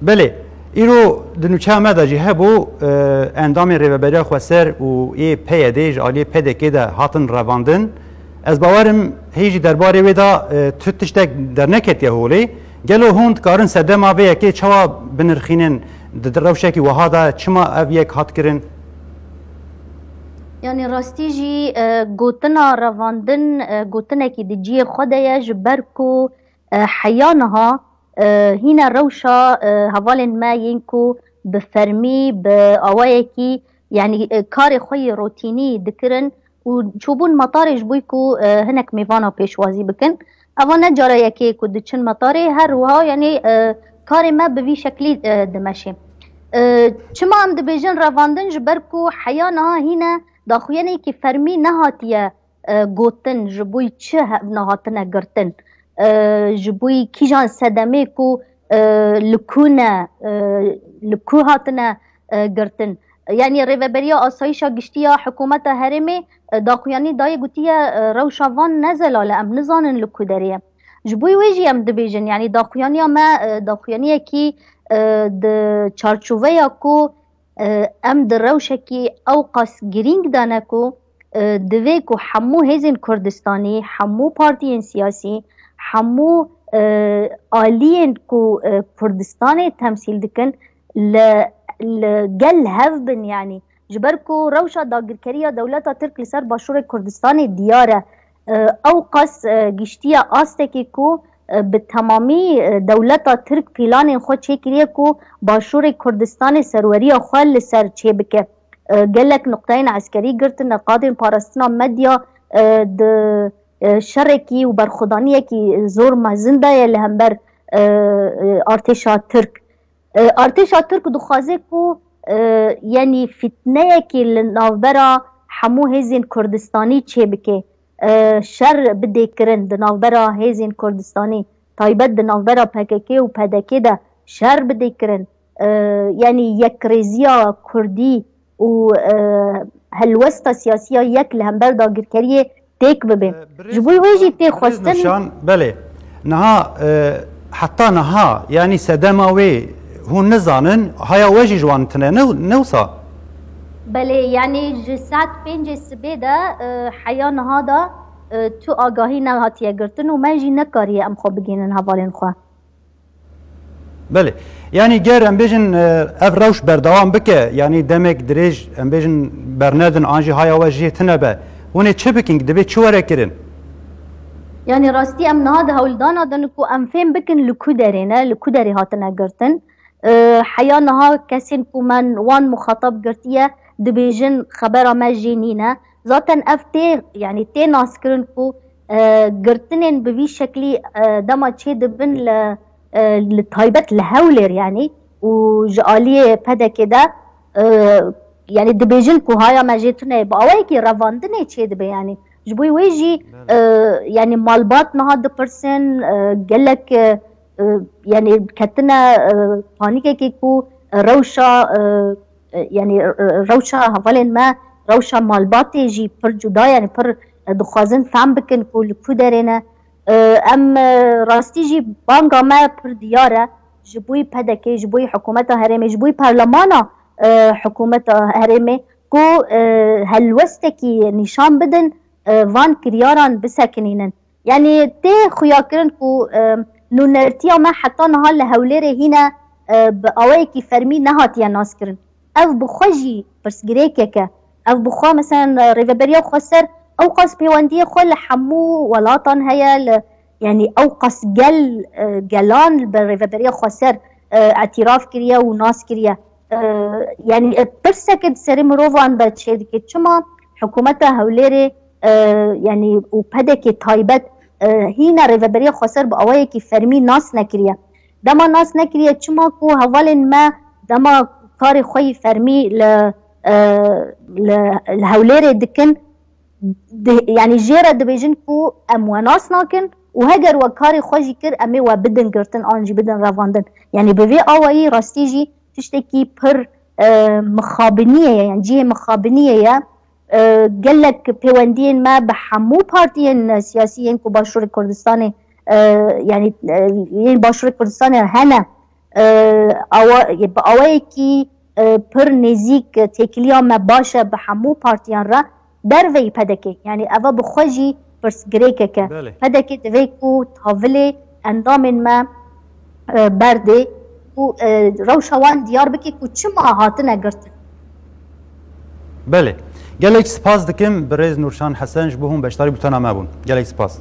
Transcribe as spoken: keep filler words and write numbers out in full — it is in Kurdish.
Belê, îro di nûçeya me de jî hebû, e, endamên Rêveberiya Xweser û ê P Y D ji aliyê P D K de hatin revandin. Ez bawerim hê jî derbarê wê de, e, tu tiştek derneketiye holê. Gelo hûn dikarin sedema vê yekê çawa binirxînin? Di, di rewşekî wiha de çima ev yek hat kirin? Yanî rastî jî, e, gotina revandin, e, gotinekî di cihê xwe de ye, ji ber ku, e, heya niha, e, hîne rewşa, e, hevalên me yên ku bi fermî, bi awayekî, yanî, e, karê xwe yê rotînî dikirin û çûbûn matarê ji bo ku, e, hinek mêvana pêşwazî bikin. Eva ne cara yekê ku diçin matarê, her wiha, yanî, e, karê me bi vî şeklî, e, dimeşê. E, çima em dibêjin revandin? Ji ber ku heya niha hîne daxuyanekî fermî nehatiye, e, gotin, ji bo çi he-, nehatine girtin, e, ji bo kîjan sedemê ku, e, li ku ne, e, li ku hatine, e, girtin. Yanî Rêveberiya Asayîşa Giştî ya Hikûmeta Herêmê, e, daxuyanî dayê gotiye, e, rewşa van ne zelal e, em nizanin li ku derê ye. Ji bo wê jî em dibêjin, yanî daxuyaniya me, e, daxuyaniyekî, e, di çarçoveya ku, e, em di rewşekî ewqas girîng de ne ku, e, divê ku hemû hêzên Kurdistanî, hemû partiyên siyasî, hemû, e, aliyên ku, e, Kurdistanê temsîl dikin, li, li gel hev bin, yanî ji ber ku rewşa dagirkeriya dewleta Tirk li ser Başûrê Kurdistanê diyar e. E, ewqas, e, giştiye astekê ku, e, bi temamî, e, dewleta Tirk pîlanên xwe çêkiriye ku Başûrê Kurdistanê serweriya xwe li ser çêbike. E, gelek nuqteyên eskerî girtine, qadên parastina medya, e, di, e, şerekî û berxwedaniyekî zor mezin de ye li hember, e, e, artêşa Tirk. E, artêşa Tirk dixwaze ku, e, yanî fîtneyekê li navbera hemû hêzên Kurdistanî çêbike. E, şer bidê kirin di navbera hêzên Kurdistanî, taybet di navbera P K K û P D K de şer bidê kirin. E, yanî yekrêziya Kurdî û, e, helwesta siyasî ya yek li hember dagirkeriyê têk bibe. Ji bo wê jî tê xwestin. Nûşan, belê. Niha, e, heta niha, yanî sedema wê hûn nizanin, haya we jî ji wan tune ne, ne wisa? Belê, yanî ji saet pêncê sibê de, e, heya niha de, e, tu agahî nehatiye girtin û me jî nekariye em xwe bigihînin hevalên xwe. Belê. Yanî ger em bêjin, e, ev rewş berdewam bike, yanî demek dirêj em bêjin bernedin an jî haya we jê tune be, hûn ê çi bikin? Divê çi were kirin? Yanî rastî em niha di hewldana de ne ku em fêm bikin li ku derê ne, li ku derê hatine girtin. E, heya niha kesên ku me wan muxatab girtiye dibêjin xebera me jê nîne. Zaten ev tê, yanî tê naskirin ku, e, girtinên bi vî şeklî, e, dema çê dibin li, e, li taybet li Hewlêr, yanî û ji aliyê P D K de, e, yanî dibêjin ku haya me jê tune ye, bi awayekî revandinê çê dibe, yanî ji bo wê jî, e, yanî malbat niha dipirsin, e, gelek, e, e, yanî ketine, e, panîkekê ku, e, rewşa, e, e, yanî, e, rewşa hevalên me, rewşa malbatê jî pir cuda, yanî pir, e, dixwazin fem bikin ku li ku derê ne. E, em, e, rastî jî banga me pir diyar e ji bo P D K, ji bo hikûmeta herêmê, ji bo parlemana, e, hikûmeta herêmê ku, e, helwestekî nîşan bidin, e, van kiryaran bisekinînin. Yanî tê xuyakirin ku, e, nûnertiya me heta niha li Hewlêrê hîne, e, bi awayekî fermî nehatiye naskirin. Ev bi xwe jî pirsgirêkek e. Ev bi xwe, meselen, Rêveberiya Xweser ewqas pêwendiyê xwe li hemû welatan heye, li, yanî ewqas gel, e, gelan bi Rêveberiya Xweser, e, îtiraf kiriye û nas kiriye. E, yanî, e, pirseke di serê mirovan de çêdike. Çima hikûmeta Hewlêrê, e, yanî û P D K taybet, e, hîna Rêveberiya Xweser bi awayekî fermî nas nekiriye? Dema nas nekiriye, çima ku hevalên me dema karê xwe yî fermî li, e, li, li Hewlêrê dikin, di, yanî jê re dibêjin ku em we nas nakin û heger we karê xwe jî kir, em ê we bidin girtin an jî bidin revandin. Yanî bi vê awayî rastî jî tiştekî pir, e, mixabiniyê ye, yani cihê mixabiniyê ye. E, gelek pêwendiyên me bi hemû partiyên siyasî yên ku Başûrê Kurdistanê, e, yani, e, yên Başûrê Kurdistanê hene, e, awa, bi awayekî e, pir nêzîk, e, têkiliya me baş e bi hemû partiyan re derveyî P D K. Yanî eva bi xwe jî pirsgirêkek e. Belê. P D K divê ku tavilê endamên me, e, berdê û, e, rewşa wan diyar bike ku çima hatine girtin. Belê. Gelek spas dikim birêz Nurşan Hesen ji bo hûn beşdarî bûtena me bûn. Gelek spas.